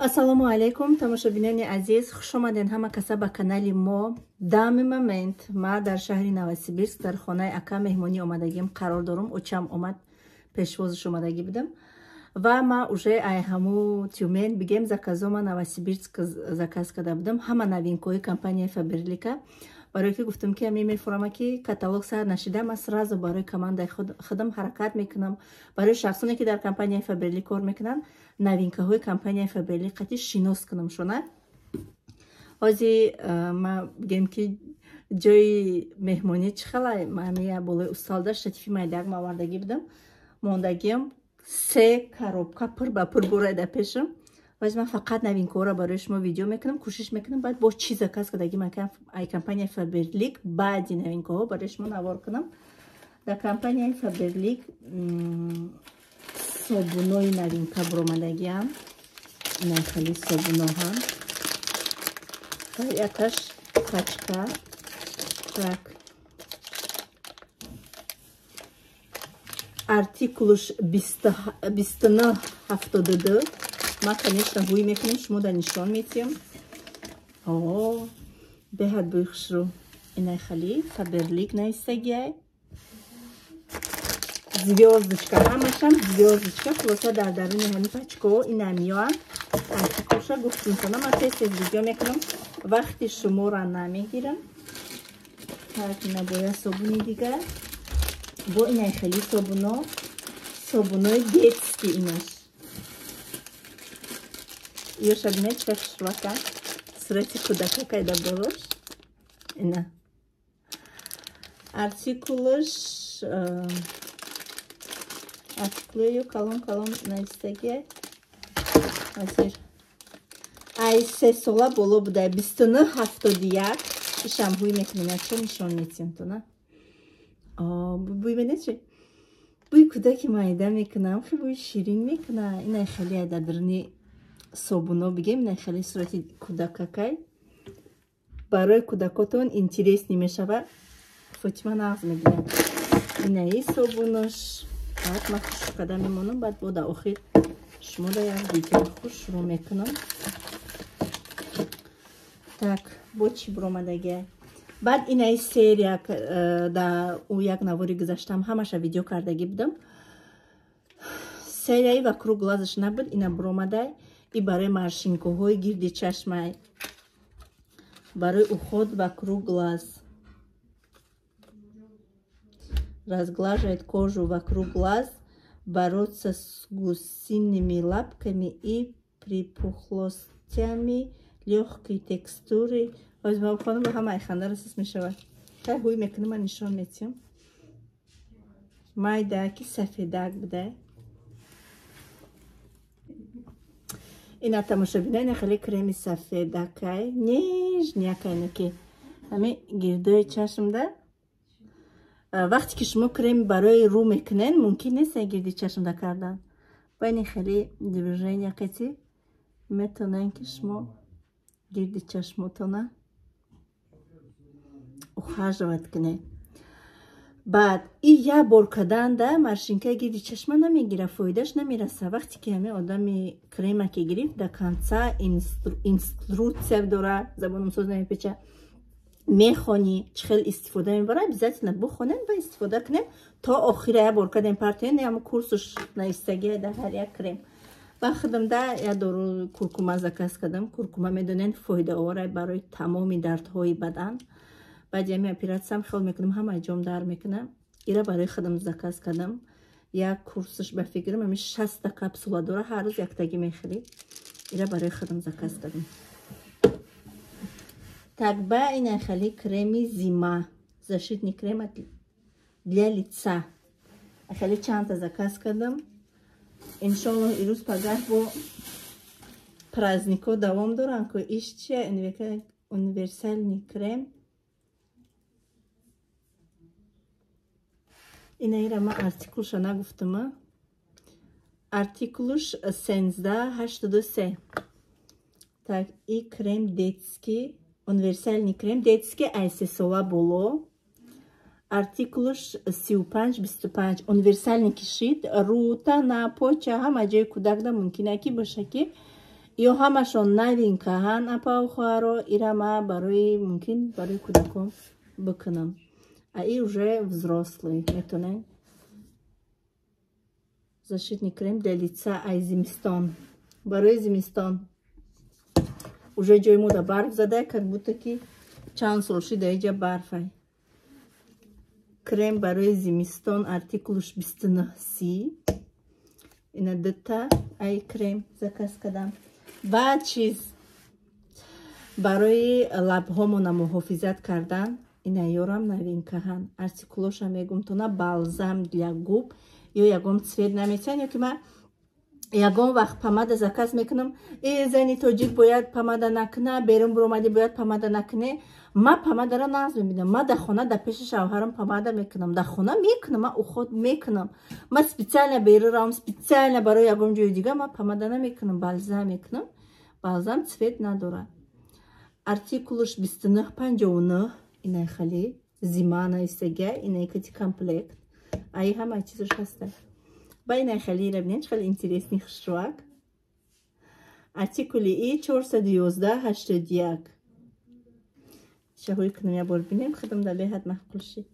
Ассалому алайкум, тамошобинони азиз, хуш омадед ҳама каса ба канали мо. Данный момент ма дар шаҳри Новосибирск дар хонаи ака меҳмонӣ омадагим қарор дорум. Очам омад, пешвозаш омадагӣ будам. Ва ма уже ай ҳаму Тюмен бигем заказома Новосибирск заказ карда будам. Ҳама новинкаҳои компанияи Фаберлика. Барои ки гуфтам ки ами мефурама ки каталог сар нашида, ма сразу барои командаи худам ҳаракат мекунам. Барои шахсоне ки дар компанияи Фаберлик кор мекунанд, новинкаҳои компанияи Фаберлик қати шинос кунам шуна. Ҳози ма бигем ки ҷои меҳмонӣ чӣ хела, ма ами болои усталда штатифи майдак ма овардагӣ будам. Мондагиам се коробка пур ба пур бурайда пешам. Ваз ман фақат новинкаҳоро барои шумо видео мекунам, кӯшиш мекунам баъд бо чӣ заказ кардаги ман ай компанияи Фаберлик баъди новинкаҳо барои шумо навор кунам. Дар компанияи Фаберлик собунои новинка буромадагиам. Ина хеле собуноҳам. Якаш пачка. Так. Артикулш 2972. Ма, конечно, бӯй мекунем, шумо дар нишон метиҳам. О, беҳад бӯи хушрӯ. Инай хали Фаберлик нависагиай. Звёздочка, ҳамашам звёздочка. Хулоса дар даруни ҳамин пачкаҳо ина меоянд. Артикулша гуфтем кунам, ман тез-тез видео мекунам. Вақти шуморо намегирам. Так, ина боя собуни дигар. Бо инай хели собуно, собунои детский инаш. Ёша бинед чӣ хушрӯака. Сурати кӯдака кайда болош. Ина. Артикулаш артикулою калон калон навистагия. Ҳозир. Ай се сола боло буда 2971. Ишам бӯй мекунем, якчо нишон метиҳам тона. Бӯй бинед чӣ? Бӯи кӯдаки майда мекунам, хеле бӯи ширин мекуна. Ина хеле дар даруни собуно бигем, ина хеле сурати кӯдакакай. Барои кӯдакотон интересный мешава. Фотима нағз мебинад. Инаи собунош. Баъд ман хуш карда мемонам, баъд бо дар охир шуморо як видео хушрӯ мекунам. Так, бо чӣ буромадагия? Баъд инаи серия дар ӯ як навори гузаштам ҳамаша видео кардагӣ будам. Серияи вокруг глазаш набуд, ина буромадай. И барои морщинкаҳои гирди чашмай, барои уход вокруг глаз, разглаживает кожу вокруг глаз, бороться с гусиными лапками и припухлостями легкой текстуры. Ҳозир хонум ҳама айханда расис мешавад. Хай ҳуй мекунам, ман нишон метиҳам. Майда ки сафедак буда. Ина тамошобина, ина хеле креми сафедакай, нежнякай наки. Ҳами гирдои чашмда. Вақте ки шумо крем барои рӯ мекунен, мумкин нест гирди чашмда кардан. Ба ини хеле движения қати метавонен ки шумо гирди чашмотона ухаживать кунед. Баъд и як бор карданда морщинкаи гирди чашма намегира, фоидаш намераса. Вақте ки ҳамин одами крема ки гирифт, до конца инструкция дора, забоном соз намепеча, мехонӣ чӣ хел истифода мебара, обязательно бухонем ва истифода кунем то охира. Як бор кардем партоен, ҳамн курсуш навистагия дар ҳар як крем. Ба худамда як дору куркума заказ кардам. Куркума медонед фоидаовар барои тамоми дардҳои бадан. Баъди ҳамин оператсиям хиёл мекунам ҳама ҷом дар мекунам. Ира барои худам заказ кардам. Як курсаш ба фикрам ҳамин 60 капсула дора, ҳар рӯз яктагӣ мехӯрӣ. Ира барои худам заказ кардам. Так, ба ина хели креми зима, защитный крем для лица. Хеле чандта заказ кардам. Иншоллоҳ ирӯз пагаҳ бо праздникҳо давом доранд, ку иш чия универсальный крем. Ина ира ман артикулша нагуфтама. Артикулш 1383. Так, и крем детский, универсальный крем детский ай се сола боло. Артикулш 3525. Универсальный кишид, рӯ, тана, поча, ҳама ҷои кӯдакда мумкин ки боша ки Ё ҳамашон новинкаҳан, апаву хоҳаро. Ира ма барои мумкин барои кӯдакон бикунам. А и уже взрослый метонем. Защитный крем для лица ай зимистон. Барои зимистон. Уже ҷои мо да барф зада, как будто ки чанд сол шида иҷа барфай. Крем барои зимистон артикулш 29 30. Ина дута ай крем заказ кардам. Баъд чиз барои лабҳомона муҳофизат кардан, ина ёрам новинкаҳан. Артикулоша мегум тона бальзам для губ ё ягон цвет наметиҳан, ё ки ман ягон вақт помада заказ мекунам. Зани тоҷик бояд помада накуна, берун биромадӣ бояд помада накунӣ. Ман помадаро нағз мебинам. Ман дар хона дар пеши шавҳарам помада мекунам. Дар хона мекунам, ман уход мекунам. Ман специально берун равам, специально барои ягон ҷои дигар ман помада намекунам, бальзам мекунам. Бальзам цвет надорад. Артикулш 29,59. Инай хали зима наистага, инай кати комплект. Ай ҳама чизош ҳаста. Ба инай хали бинед, хеле интересный хушрӯак. Артикули и 411,81. Шаҳои кунам, я бор бинем, худам да беҳад маъқул шид.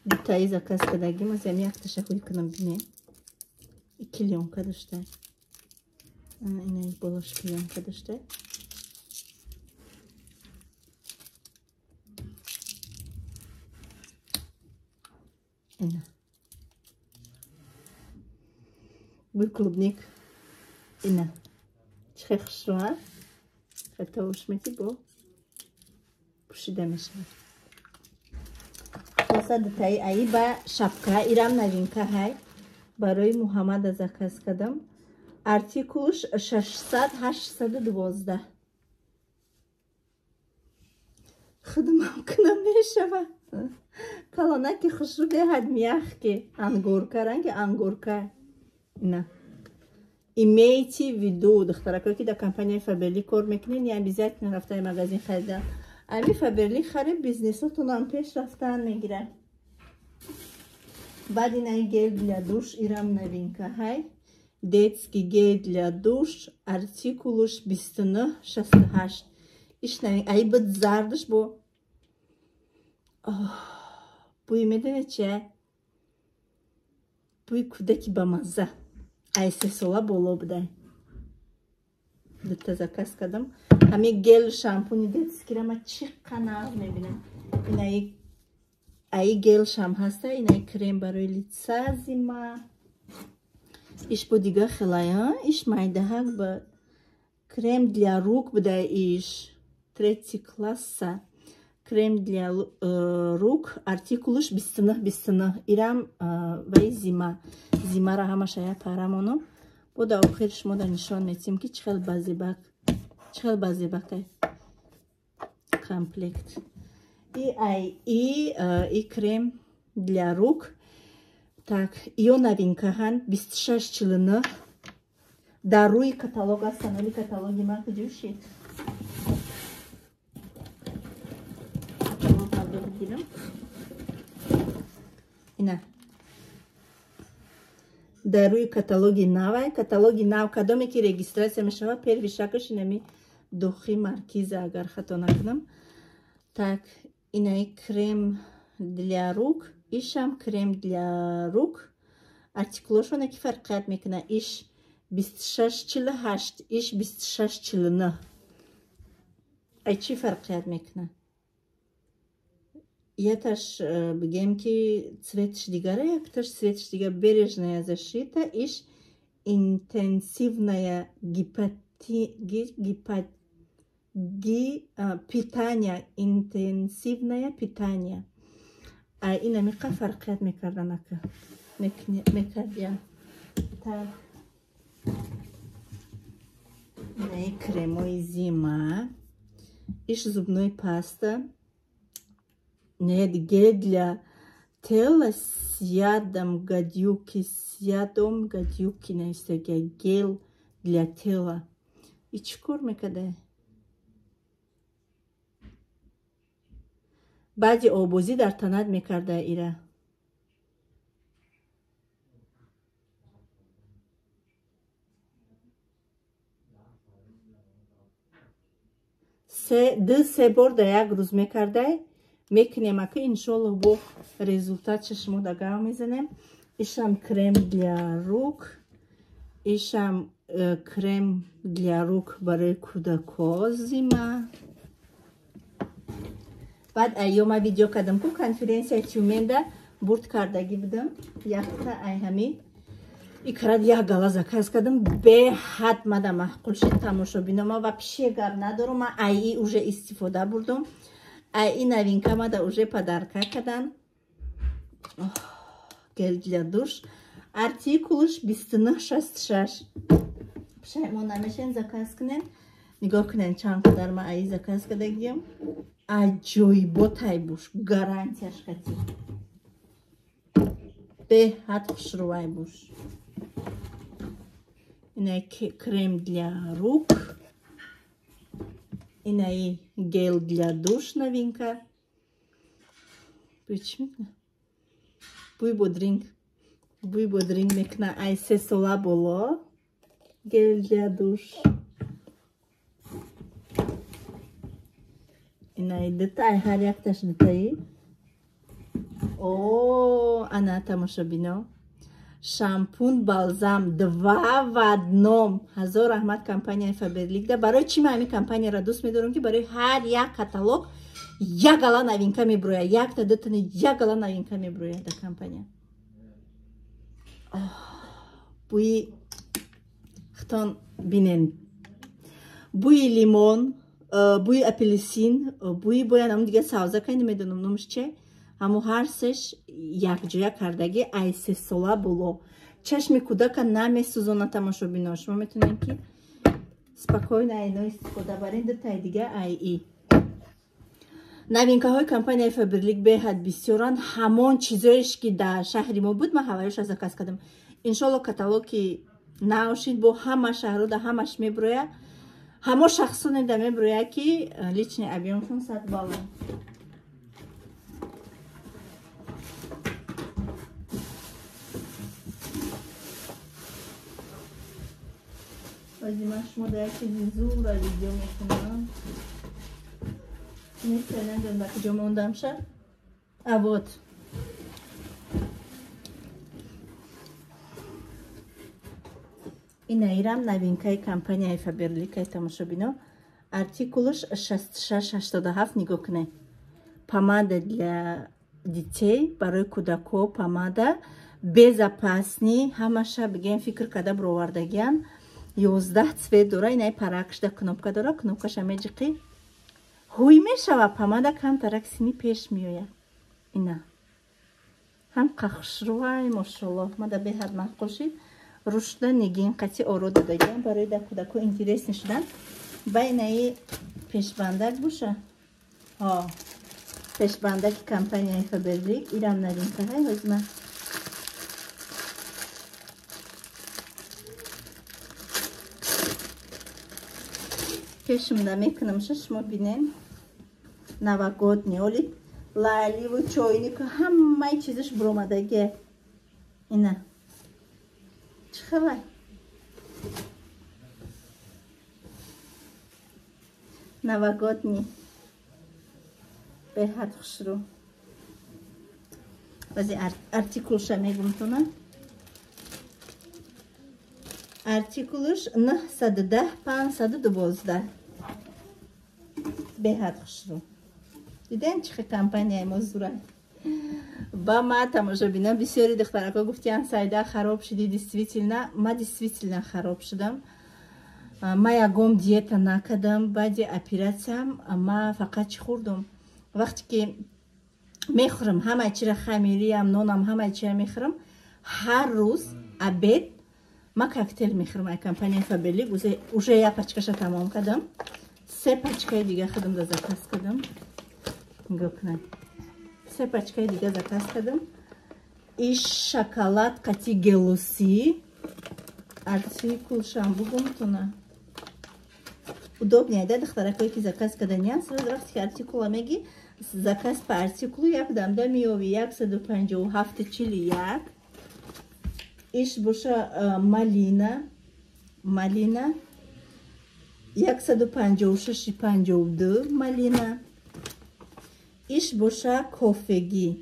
Дутаи заказ кардагим, аз ями якта шаҳои кунам бинем. И клеёнка дошта. Инай болош клеёнка дошта. Ина. Бӯи клубник. Ина. Чӣ хел хушрӯ, хел тавуш мети бо пӯшида мешавад. Хулоса дутаи аи ба шапка, ирам новинка ҳай. Барои Муҳаммада заказ кардам. Артикулш 600 812. Худмам кунам мешавад. Калонаки хушрӯ, беҳад мягкий. Ангурка, ранги ангурка. Ина. Имейте в виду, духтаракое ки дар компанияи Фаберлик кор мекунед, не обязательно рафтаи магазин харидан. Ами Фаберлик харид, бизнесотонам пеш рафтан мегирад. Баъд инаи гель для душ, ирам новинка ҳай. Детский гель для душ, артикулуш 29,68. Иш новин, ай буд зардаш бо бӯи медонед чи? Бӯи кӯдаки бамазза. Ай 3 сола боло будай. Дута заказ кардам. Ҳами гель шампуни детскийра ма чӣ қа нағз мебинам. Инаи аи гелшам ҳаста, инаи крем барои лица зима. Иш бо дига хелая, иш майдаҳак ба крем для рук буда иш. Третий класса. Крем для рук, артикулуш 29,29. Ирам ваи зима. Зимара ҳамаша я парамонам. Бо дар охир шумо дар нишон метиҳем ки чӣ хел базебак, чӣ хел базебакай комплект. И ай и крем для рук. Так, ё новинкаҳан 26,49. Дар рӯи каталог ҳастанд, вале каталоги ман куҷо шид? Каталог бигирам. Ина. Дар рӯи каталоги навай, каталоги нав кадоме ки регистрация мешавад, первый шагаш инами духи Маркиза, агар хато накунам. Так, инаи крем для рук, ишам крем для рук. Артикулошона ки фарқият мекунад? Иш 26,48, иш 26,49. Ай чӣ фарқият мекунад? Яташ бигем ки цветш дигара, якташ цветш дигар. Бережная защита, иш интенсивная питание, интенсивное питание. А ина миқа фарқият мекарданака мекардия. Так, инаи кремои зима, иш зубной паста. Нет, гель для тела с ядом гадюки, с ядом гадюки нависага, гель для тела. И чӣ кор мекарда? Баъди обозӣ дар танат мекарда ира. 2-3 бор дар як рӯз мекардай. Мекунем ака иншоллоҳ бо результатша шумо да гав мезанем. Ишам крем для рук, ишам крем для рук барои кӯдако зима. Баъд айё ма видео кардам ку конференсияи Тюменда бурд кардагӣ будам. Якта ай ҳами икрад як гала заказ кардам, беҳад мада маъқул шид тамошобино. Ма вообще гап надорам, ма айи уже истифода бурдум. Ай новинка мада уже подарка кардан. Гель для душ. Артикулш 2966. Пушаймон намешен заказ кунен. Нигоҳ кунен чанд қадар ма аи заказ кардагиям. Аҷоибот ай буш, гарантияш қатӣ. Беҳад хушрӯ ай буш. Инаи крем для рук. Инаи гель для душ новинка. Бӯй чӣ мекуна? Бӯй бодринг. Бӯй бодринг мекуна. Ай 3 сола боло. Гель для душ. Инаи дута, ай ҳар якташ дутаи. О, ана тамошобино. Шампун балзам 2 в 1. Ҳазор раҳмат компанияи Фаберлик. Да барои чӣ ман ҳамин компанияро дӯст медорам, ки барои ҳар як каталог як гала новинка меброяд. Якта дутани як гала новинка меброяд дар компания. Бӯи хитон бинен. Бӯи лимон, бӯи апелсин, бӯи бояд ҳамон дига савза кай намедонам номаш че. Ҳамо ҳар сеш якҷоя кардаги ай 3 сола боло. Чашми кӯдака намесӯзона тамошобино. Шумо метавонед ки спокойно айно истифода барен, дутаи дига ай и. Новинкаҳои компанияи Фаберлик беҳад бисёранд. Ҳамон чизоеш ки дар шаҳри мо буд, ман ҳаваёша заказ кардам. Иншолло каталоги нав шид, бо ҳама шаҳро да ҳамаш меброя. Ҳамо шахсоне да меброя ки личный объемшон 100 балл. Баъди ман шумо дар як чизи зура видео мекунам. Нест, намедонам ба куҷо мондамша. А вот. Инаирам новинкаи компанияи Фаберлик ай тамошобино. Артикулш 6687 нигоҳ кунед. Помада для детей барои кӯдако, помада безопасни, ҳамаша бигем фикр карда бировардагиян. 11 цвет дора, инаи паракшда кнопка дора, кнопкаша меҷиқӣ. Ҳуй мешава, помада камтарак сини пеш меояд. Ина. Ҳам қахшрӯай, мошаллоҳ, мада беҳад маъқул шид. Рушда нигин қати оро додагиам барои дар кӯдако интересни шудан. Ба инаи пешбандак боша. Ҳо. Пешбандаки компанияи Фаберлик, ирам новинкаҳай ҳозир ман. Пешумда мекунамша, шумо бинен. Новогодний оли лайливу чойнику ҳамаи чизаш буромадаге. Ина. Чӣ хабар? Новогодний. Беҳад хушрӯ. Баъзе артикулша мегумтона. Артикулш 910 512. Беҳад хушрӯ. Дидем чӣ хел компанияи мо зура. Ба ма тамошобинам бисёри духтарако гуфтиян Сайда хароб шудӣ. Действительно, ма действительно хароб шудам. Ма ягом диета накардам. Баъди оператсиям ма фақат чӣ хӯрдум? Вақте ки мехӯрам ҳамаи чира, хамириям, нонам, ҳамаи чира мехӯрам. Ҳар рӯз обед ма коктейл мехӯрам ай компанияи Фаберлик. Уже як пачкаша тамом кардам. 3 пачкаи дига худам да заказ кардам. Нигоҳ кунед. 3 пачкаи дига заказ кардам. Иш шоколад қати гелоси. Артикулшам бугумтона. Удобнее, да, духтаракое ки заказ карданиян, сразу вақте ки артикула меги, заказ по артикулу як дамда меёви 157 41. Иш боша малина, малина. 156,52 малина. Иш боша кофегӣ.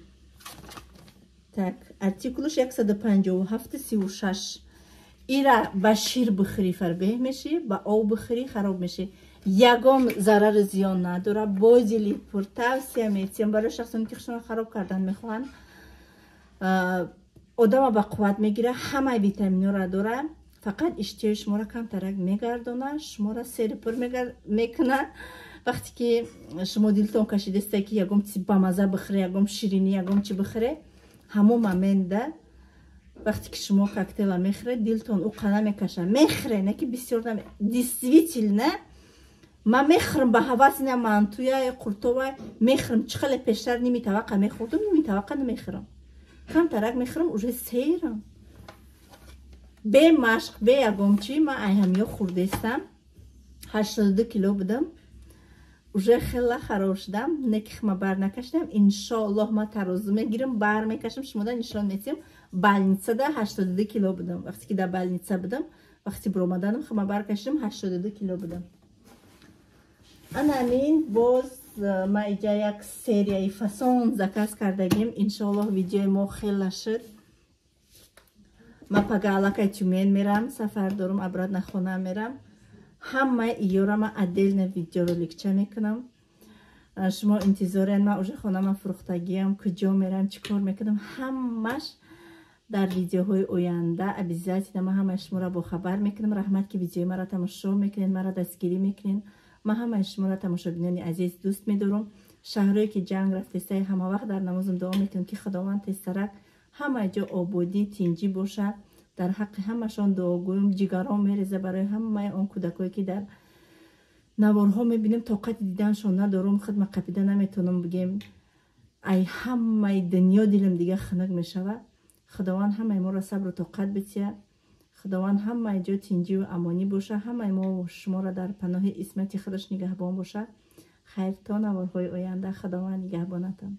Так, артикулаш 157,36. Ира ба шир бихӯрӣ, фарбеҳ мешӣ, ба об бихӯрӣ, хароб мешӣ. Ягон зарару зиён надора. Бо дили пур тавсия метиҳам барои шахсоне, ки худшонро хароб кардан мехоҳанд. Одама ба қувват мегира, ҳамаи витаминҳоро дора, фақат иштиҳои шуморо камтарак мегардона, шуморо сери пур мекунад. Вақте ки шумо дилтон кашидаста, ки ягон чизи бамаза бихӯре, ягон ширинӣ, ягон чи бихӯре, ҳамон моментда, вақте ки шумо коктейла мехӯред, дилтон уқа намекаша. Мехӯре, не ки бисёр. Действительно, ман мехӯрам ба ҳавас ина мантуя, қуртова мехӯрам. Чӣ хеле пештар ними тавақа мехӯрдум, ними тавақа намехӯрам, камтарак мехӯрам, уже серам. Бе машқ, бе ягон чӣ ман айҳамиё хӯрдестам. 82 кило будам, уже хела хароб шудам, не ки хма бар накашидам. Иншоаллоҳ, ман тарозу мегирам, бар мекашам, шумода нишон метиҳам. Больницада 82 кило будам. Вақте ки дар больница будам, вақти биромаданам, хма бар кашидам, 82 кило будам. Анамин боз ма иҷа як серияи фасон заказ кардагим. Иншоаллоҳ, видеои мо хела шуд. Ма пага аллакай Тюмен мерам, сафар дорум, обратно хона мерам. Ҳамаи иёра ма отдельно видеороликча мекунам. Шумо интизорен. Ма уже хонама фурӯхтагиам, куҷо мерам, чӣ кор мекунам, ҳамаш дар видеоҳои оянда. Обязательно ма ҳамаи шуморо бохабар мекунам. Раҳмат, ки видеои маро тамошо мекунед, маро дастгирӣ мекунед. Ман ҳамаи шуморо, тамошобинони азиз, дӯст медорам. Шаҳрое ки ҷанг рафтестай, ҳама вақт дар намозам дуо мекунам, ки Худованд тезтарак ҳама ҷо ободӣ, тинҷӣ бошад. Дар ҳаққи ҳамашон дуогӯем. Ҷигарон мереза барои ҳамаи он кӯдакое, ки дар наворҳо мебинем, тоқати диданшон надорум, хидма қапида наметавонам бигем. Ай ҳамаи дунё дилам дига хунук мешавад. Худованд ҳамаи моро сабру тоқат битиҳад. Худованд ҳамаи ҷо тинҷиву амонӣ бошад, ҳамаи мо шуморо дар паноҳи исмати худаш нигаҳбон бошад. Хайр, то наворҳои оянда, Худованд нигаҳбонатон.